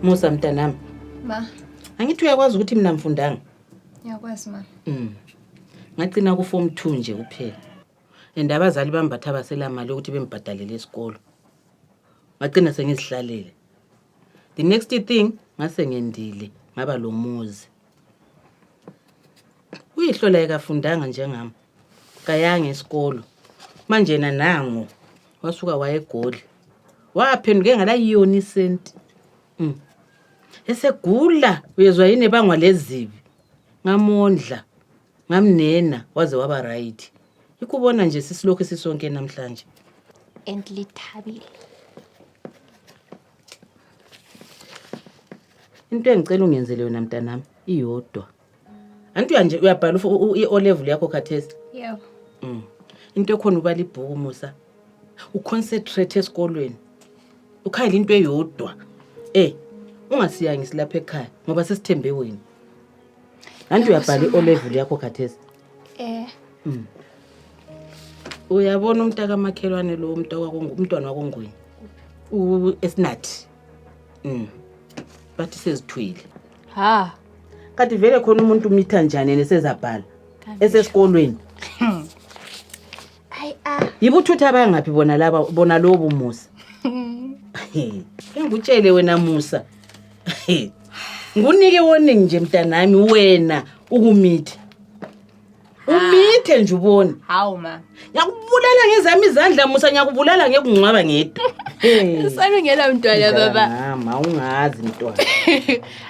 Musa mntanami. Ma. Angithi uyakwazi ukuthi mina ngifundanga? Ngiyakwazi ma. Ngagcina ku form 2 nje kuphela. And abazali bami bathi abasela mali yokuthi bembhadalele isikolo. Ngagcina sengizihlalele. The next thing ngase ngendile ngaba lo muzi. Uyihlo la ekafundanga njengami. Kayanga esikolo. Manje yena nangu wasuka wayeGoli. Waphenduke ngalayiyona isenti. Esegula uyezwa yini ebangwa lezibi. Ngamondla, ngamnena waze waba right. Ikubona nje sisilokhu sisonke namhlanje. And lithabile. Into engicela ungenzele yona mntanami iyodwa. Anti uyanje uyabhala i-O level yakho khathesi. Yebo. Into ekhona ubala ibhuku Musa. Uconcentrate esikolweni. Ukhayele into eyodwa. Ungasiyangisi lapha ekhaya ngoba sesithembe wena. Anti uyabhala i-O level yakho khathesi. Uyabona umuntu akamakhelwane lo umuntu umntwana wakoNgwenya. Esinathi. Bathi sezithwele. Ha. Kanti vele khona umuntu umitha njani yena esezabhala? Kanti. Esesikolweni. Hayi a. Yibuthutha bayangaphi bona laba bona lobu Musa. Engikutshele wena Musa. Ngunike warning nje mntanami wena ukumithe. Umithe nje ubone. Hawu ma. Ngiyakubulala ngezami izandla Musa, ngiyakubulala ngekungcwaba ngedwa. Usalungela mntwana baba. Mama ungazi mntwana.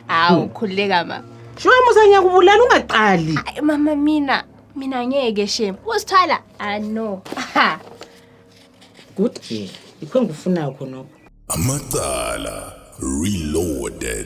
Hawu khululeka ma. Shuwa Musa ngiyakubulala ungaqali. Ay mama mina ngeke shem. Uzithwala? Ah no. Ha. Good girl. Yikho engikufunayo khonokho. Amacala Reloaded.